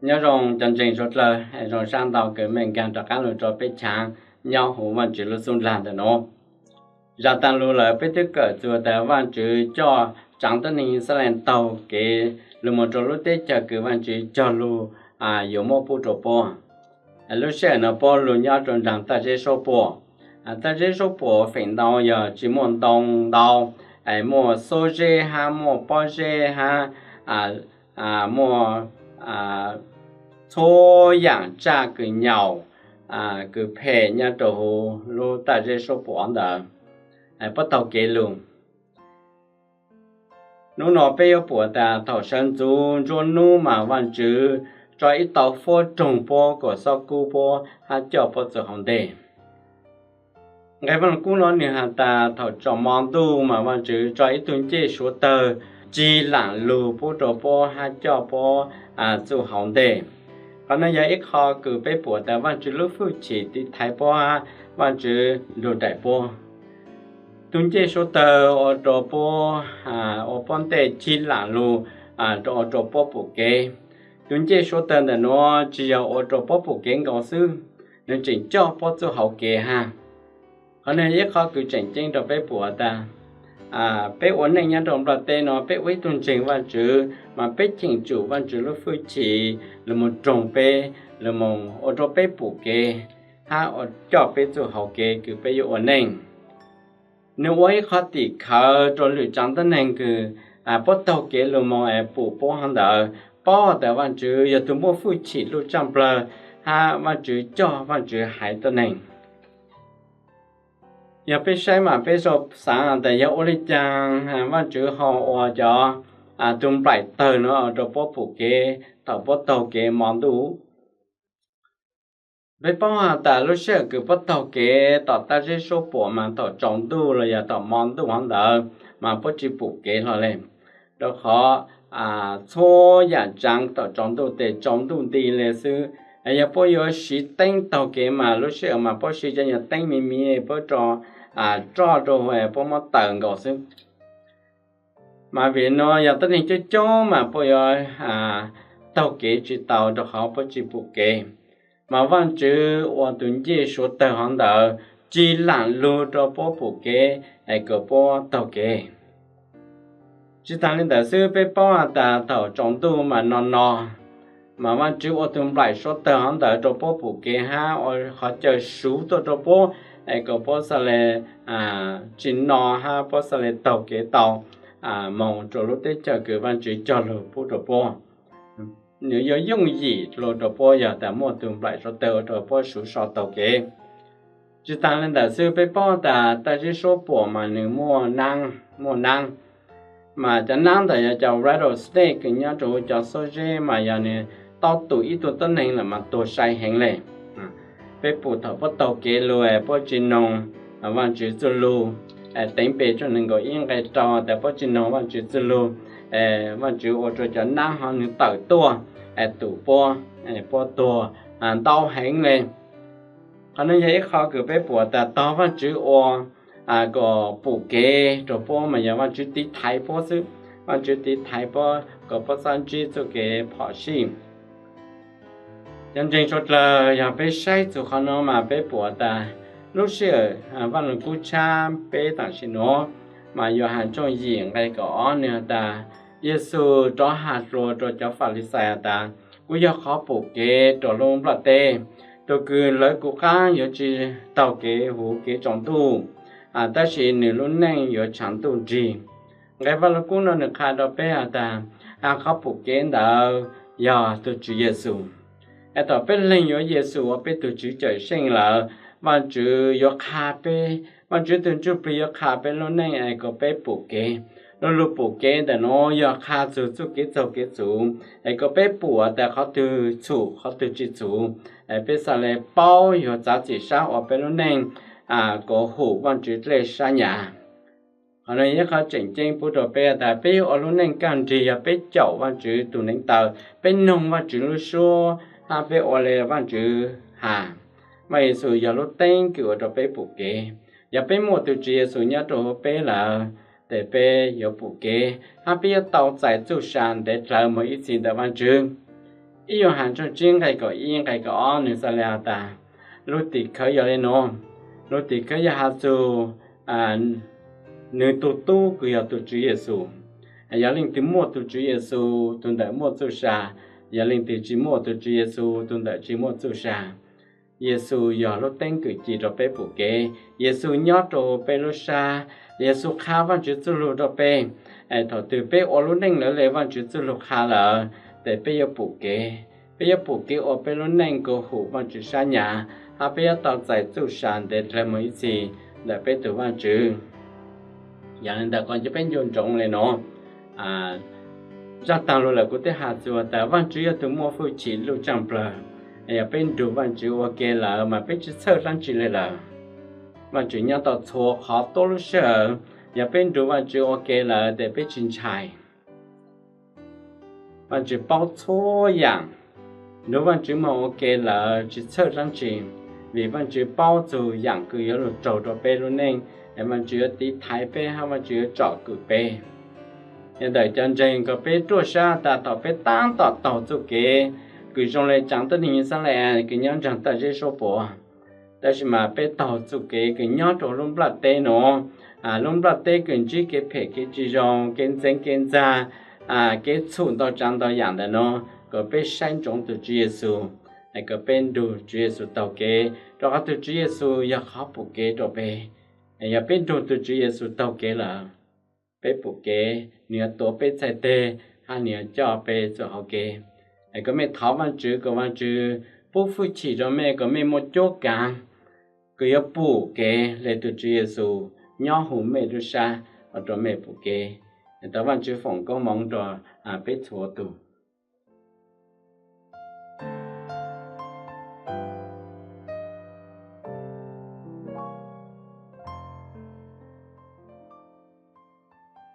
Nyob zoo cov ntseeg suav dlawg, zoo sab ntau kws mej nkaag rov qaab lug rua peb channel nyob huv Vaajtswv lub xub ndlag ntawm nuav. Zag taag lug lawm peb twb kawm txug tas Vaajtswv coj tsaav tuab neeg Yixalayees taug kev lug moog rua lub teb chaws kws Vaajtswv cog lug yuav muab pub rua puab. Lub sij hawm nuav puab lug nyob rua nraag Taaj Zeb suab puam. Taaj Zeb suab puam feem ntau yog tsi muaj ntoo ntau, muaj xuab zeb hab muaj pob zeb hab muaj txhua yaam tsaj kws nyaum kws phem nyob rua huv lub Taaj Zeb suab puam ntawd puab taug kev lug. Nub nuav peb yuav puam tas thaum sawv ntxuv nruab nub mas Vaajtswv tso ib tau fuab roog puab kuas xob kub puab hab coj puab txug hauv ntej. Nqe Vaaj Lug Kub nuav nwg has tas thaum tsaus mo ntuj mas Vaajtswv tso ib tug ncej suav tawg cig laam lug pub rua puab hab coj puab txug hauv ntej. Qhov nuav yog ib qho kws peb puam tas Vaajtswv lub hwj chim tiv thaiv puab, Vaajtswv lug daim puab. Tug ncej suav tawg ua rua puab, ua puab ntej cig laam lug ua rua puab pum kev. Tug ncej suav tawg ntawm nuav tsi yog ua rua puab pum kev nkaus xwb, nwg tseem coj puab txug hauv kev hab. Qhov nuav yog ib qho kws tseem ceeb rua peb puam tas peb ua neej nyob rua nplaj teb nuav peb ua ib tug ntseeg Vaajtswv mas peb cheem tsum Vaajtswv lub hwj chim lug moog roog peb, lug moog ua rua peb pum kev hab coj peb txug hauv kev kws peb yuav ua neej. Nwg ua ib qho tim khawv rua lwm tsaav tuab neeg kws puab taug kev lug moog es pum puab hov ntawd, paub tas Vaajtswv yog tug muaj hwj chim luj tsaj plawg hab Vaajtswv coj Vaajtswv haiv tuab neeg. Yog peb saib mas peb xaav tas yog ua le caag Vaajtswv ho ua cov tug nplaim tawg nuav rua puab pum kev thaum puab taug kev mo ntuj. Peb paub has tas lub sij hawm kws puab taug kev tom Taaj Zeb suab puam mas thaum tsaus ntuj los yog thaum mo ntuj hov ntawd mas puab tsi pum kev hlo le, rua qhov txhua yaam tsaav thaum tsaus ntuj tes tsaus ntuj nti le xwb. Yog puab yuav siv teeb taug kev mas lub sij hawm mas puab siv cov nyuag teeb me me puab rua roj rua huv puab muab taws nkaus xwb. Mas vim nuav yog tuab neeg coob coob mas puab yuav taug kev tsi tau rua qhov puab tsi pum kev. Mas Vaajtswv ua tug ncej suav tawg hov ntawd cig laam lug rua puab pum kev es kom puab taug kev. Tsi taag le ntawd xwb, peb paub has tas thaum tsaus ntuj mas no no, mas Vaajtswv ua tug nplaim suav tawg hov ntawd rua puab pum kev hab ua qhov chaw suv tuaj rua puab es kom puab xaav le tsi no hab puab xaav le taug kev tau moog rua lub teb chaws kws Vaajtswv cog lug pub rua puab. Nwg yuav yooj yim lug rua puab yog tas muaj tug nplaim suav tawg ua rua puab suv so taug kev. Tsi taag le ntawd xwb, peb paub tas Taaj Zeb suab puam mas nwg muaj naab, mas cov naab ntawd yog cov rattlesnake kws nyob rua huv cov xuab zeb mas yog nwg tau tum ib tug tuab neeg lawm mas tuag sai heev le. Peb pum thaum puab taug kev lug puab tsi noog Vaajtswv txuj lug, teev npe tshooj neeg nkaum ib nqe rau tas puab tsi noog Vaajtswv txuj lug, Vaajtswv ua rua cov naab hov nwg tawm tuaj tum puab, puab tuag ntau heev le. Qhov nuav yog ib qho kws peb pum tas tog Vaajtswv ua kom pum kev rua puab mas yog Vaajtswv tiv thaiv puab xwb. Vaajtswv tiv thaiv puab kom puab txhob ntsib txuj kev phom sij. Cov ntseeg suav dlawg, yog peb saib txug qhov nuav mas peb pum tas lub sij hawm Vaaj Lug Kub tshab peb tam sim nuav mas Yauhas tshooj yim nqe kaum ob nwg has tas, Yexus rov has dlua rua cov Falixais has tas, kuv yog qhov pum kev rua lub nplaj teb. Tug kws lawv kuv qaab yuav tsi taug kev huv kev tsaus ntuj, tab sis nwg lub neej yuav tshaav ntuj nrig. Nqe Vaaj Lug Kub nuav nwg qha rua peb has tas, qhov pum kev ntawd yog tug Tswv Yexus. Es thaum peb leeg yuav Yexus ua peb tug Tswv Cawmseej lawm, Vaajtswv yuav qha peb, Vaajtswv tug Ntsuj Plig yuav qha peb lub neej es kom peb pum kev. Lu lug pum kev ntawm nuav yog qha txug txuj kev txaug kev txhum, es kom peb pum tas qhov twg txhum qhov twg tsi txhum, es peb xaav le paub yuav txav txim sab ua peb lub neej kom hum Vaajtswv dlej sab nyam. Qhov nuav yog ib qho tseem ceeb pub rua peb tas peb yuav ua lub neej kaj nrig yog peb caum Vaajtswv tug neev taw, peb noog Vaajtswv lub suab, hab peb ua le Vaajtswv has. Vaaj Yexus yog lub teeb kws ua rua peb pum kev. Yog peb muaj tug Tswv Yexus nyob rua huv peb lawm, tes peb yuav pum kev hab peb yuav tau txais txuj sa ntev dlawv moog ib txhis ntawm Vaajtswv. Ib Yauhas tshooj tsib nqe kaum ib nqe kaum ob nws xav li has tas, lub tim khawv yog li nuav, lub tim khawv yog has txug nws tug tub kws yog tug Tswv Yexus. Yog leej twg muaj tug Tswv Yexus, tug ntawd muaj txuj sa, yog leej twg tsi muaj tug Tswv Yexus, tug ntawd tsi muaj txuj sa. Yexus yog lub teeb kwm ci rau peb pum kev, Yexus nyob rau peb lub sab, Yexus qha Vaajtswv txuj lug rau peb. Thaum twg peb ua lub neej lawv le Vaajtswv txuj lug qha lawm, tes peb yuav pum kev, peb yuav pum kev ua peb lub neej kuas hum Vaajtswv sab nyam, hab peb yuav tau txais txuj sa ntev dlawg moog ib txhis ntawm peb tug Vaajtswv. Yog li ntawd qhov ncauj peb nco ntsoov le nuav, zaaj taag lug lawm kuv twb has txug tas Vaajtswv yog tug muaj fwj chim luj tsaaj plawg. Yog peb nrug Vaajtswv ua ke lawm mas peb tsi txhawj dlaab tsi le lawm. Vaajtswv nyob tau txhua qhov tuab lub sij hawm, yog peb nrug Vaajtswv ua ke lawm tes peb tsi ntshai. Vaajtswv paub txhua yaam, nrug Vaajtswv moog ua ke lawm tsi txhawj dlaab tsi, vim Vaajtswv paub txug yaam kws yuav lug raug rau peb lub neej, Vaajtswv yuav tiv thaiv peb hab Vaajtswv yuav tsom kwm peb. Yog ntawm cov ntseeg kuas peb ruaj sab tas thaum peb taab tom taug txuj kev kws zoo le tsaav tuab neeg Yixalayees kws nyob nraag taj zeb suab puam, tab sis mas peb taug txuj kev kws nyob rau lub nplaj teb nuav, lub nplaj teb kws ntsib kev phem kev tsi zoo, kev ntxeev kev ntxag, kev txhum ntau tsaav ntau yaam ntawm nuav, kuas peb saib ntsoov tug Tswv Yexus, kuas peb nrug Tswv Yexus taug kev, rau qhov tug Tswv Yexus yog qhov pum kev rau peb. Yog peb nrug tug Tswv Yexus taug kev lawm, peb pum kev, nwg yuav tuav peb txhais teg hab nwg yuav coj peb txuas hauv kev. Kuas mej thov Vaajtswv kuas Vaajtswv pub fwj chim rau mej kuas mej muaj cuab kaav kws yuav pum kev le tug Tswv Yexus nyob huv mej lub sab, ua rau mej pum kev. Thov Vaajtswv foom koob moov rau peb txhua tug.